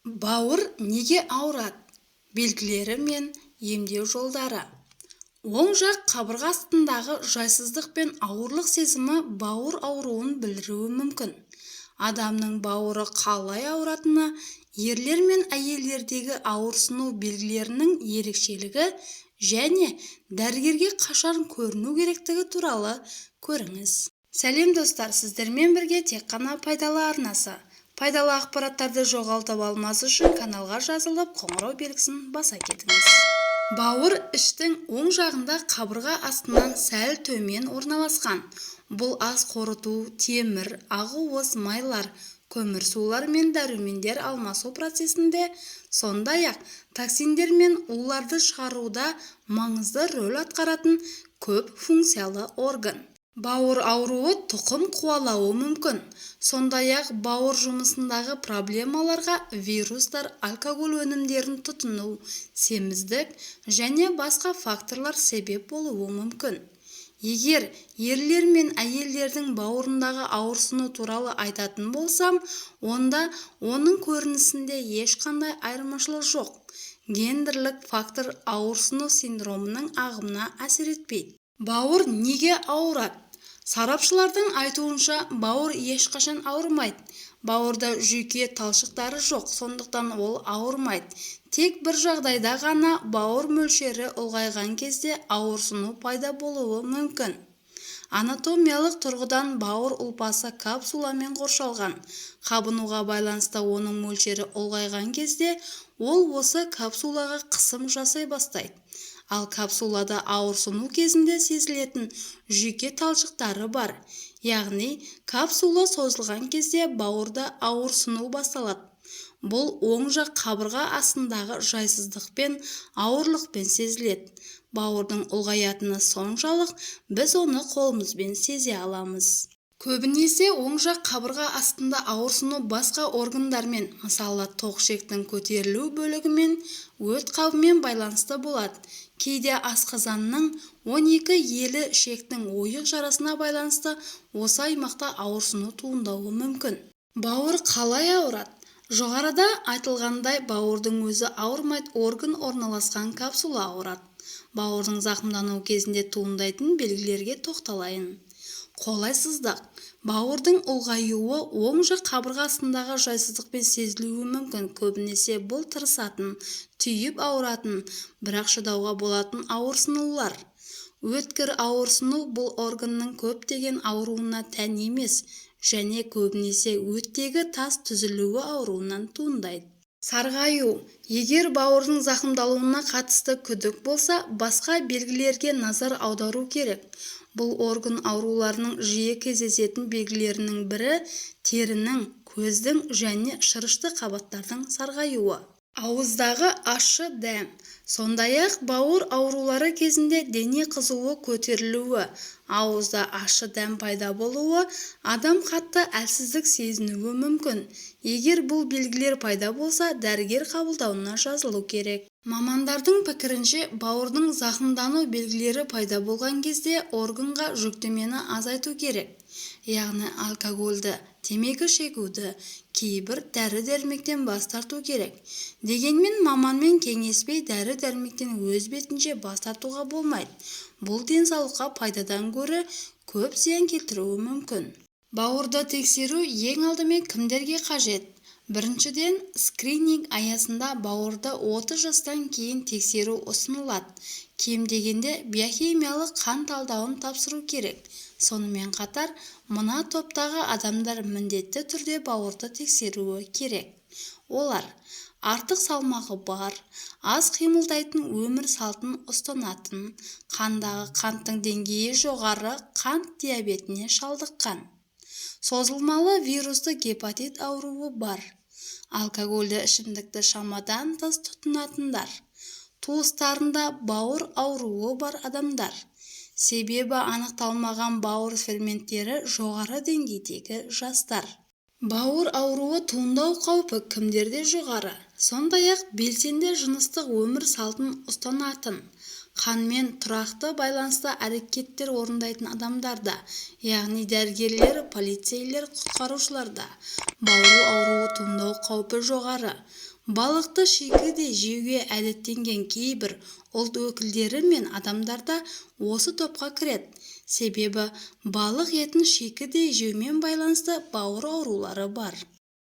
Бауыр неге ауырады? Белгілері мен емдеу жолдары. Оң жақ қабырға астындағы жайсыздық пен ауырлық сезімі бауыр ауруын білдіруі мүмкін. Адамның бауыры қалай ауыратыны, ерлер мен әйелдердегі ауырсыну белгілерінің ерекшелігі және дәрігерге қашан көріну керектігі туралы көріңіз. Сәлем, достар! Сіздермен бірге тек қана пайдалы арнасы. Пайдалы ақпараттарды жоғалтып алмас үшін каналға жазылып, қоңырау белгісін баса кетіңіз. Бауыр іштің оң жағында, қабырға астынан сәл төмен орналасқан. Бұл ас қорыту, темір, ақуыз, майлар, көмірсулар мен дәрумендер алмасу процесінде, сондай-ақ токсиндер мен уларды шығаруда маңызды рөл атқаратын көп функциялы орган. Бауыр ауруы тұқым қуалауы мүмкін. Сондай-ақ бауыр жұмысындағы проблемаларға вирустар, алкоголь өнімдерін тұтыну, семіздік және басқа факторлар себеп болуы мүмкін. Егер ерлер мен әйелдердің бауырындағы ауырсыну туралы айтатын болсам, онда оның көрінісінде ешқандай айырмашылық жоқ. Гендерлік фактор ауырсыну синдромының ағымына әсер етпейді. Бауыр неге ауырады? Сарапшылардың айтуынша, бауыр ешқашан ауырмайды. Бауырда жүйке талшықтары жоқ, сондықтан ол ауырмайды. Тек бір жағдайда ғана, бауыр мөлшері ұлғайған кезде ауырсыну пайда болуы мүмкін. Анатомиялық тұрғыдан бауыр ұлпасы капсуламен қоршалған. Қабынуға байланысты оның мөлшері ұлғайған кезде ол осы капсулаға қысым жасай бастайды. Ал капсулада ауырсыну кезінде сезілетін жүйке талшықтары бар. Яғни капсула созылған кезде бауырда ауырсыну басталады. Бұл оң жақ қабырға астындағы жайсыздықпен, ауырлықпен сезіледі. Бауырдың ұлғаятыны соншалық, біз оны қолымызбен сезе аламыз. Көбінесе оң жақ қабырға астында ауырсыну басқа органдармен, мысалы, тоқ ішектің көтерілу бөлігімен, өт қабымен байланысты болады. Кейде асқазанның 12 елі ішектің ойық жарасына байланысты осы аймақта ауырсыну туындауы мүмкін. Бауыр қалай ауырады? Жоғарыда айтылғандай, бауырдың өзі ауырмайды, орган орналасқан капсула ауырады. Бауырдың зақымдануы кезінде туындайтын белгілерге тоқталайын. Қолайсыздық. Бауырдың ұлғаюы оң жақ қабырға астындағы жайсыздықпен сезілуі мүмкін. Көбінесе бұл тырысатын, түйіп ауыратын, бірақ шыдауға болатын ауырсынулар. Өткір ауырсыну бұл органның көптеген ауруына тән емес және көбінесе өттегі тас түзілуі ауруынан туындайды. Сарғаю. Егер бауырдың зақымдалуына қатысты күдік болса, басқа белгілерге назар аудару керек. Бұл орган ауруларының жиі кездесетін белгілерінің бірі терінің, көздің және шырышты қабаттардың сарғаюы. Ауыздағы ащы дәм. Сондай-ақ бауыр аурулары кезінде дене қызуы көтерілуі, ауызда ащы дәм пайда болуы, адам қатты әлсіздік сезінуі мүмкін. Егер бұл белгілер пайда болса, дәрігер қабылдауына жазылу керек. Мамандардың пікірінше, бауырдың зақымдану белгілері пайда болған кезде органға жүктемені азайту керек. Яғни алкогольді, темекі шегуді, кейбір дәрі-дәрмектен бас тарту керек. Дегенмен маманмен кеңеспей дәрі-дәрмектен өз бетінше бас тартуға болмайды. Бұл денсаулыққа пайдадан гөрі көп зиян келтіруі мүмкін. Бауырды тексеру ең алдымен кімдерге қажет? Біріншіден, скрининг аясында бауырды 30 жастан кейін тексеру ұсынылады. Кем дегенде биохимиялық қан талдауын тапсыру керек. Сонымен қатар мына топтағы адамдар міндетті түрде бауырды тексеруі керек. Олар: артық салмағы бар, аз қимылдайтын өмір салтын ұстанатын, қандағы қанттың деңгейі жоғары, қант диабетіне шалдыққан, созылмалы вирусты гепатит ауруы бар, алкогольді ішімдікті шамадан тыс тұтынатындар, туыстарында бауыр ауруы бар адамдар, себебі анықталмаған бауыр ферменттері жоғары деңгейдегі жастар. Бауыр ауруы туындау қаупі кімдерде жоғары? Сондай-ақ белсенді жыныстық өмір салтын ұстанатын, Қанмен тұрақты байланыста әрекеттер орындайтын адамдарда, яғни дәрігерлер, полицейлер, құтқарушыларда бауыр ауруы туындау қаупі жоғары. Балықты шикідей жеуге әдеттенген кейбір ұлт өкілдері мен адамдарда осы топқа кіреді, себебі балық етін шикідей жеумен байланысты бауыр аурулары бар.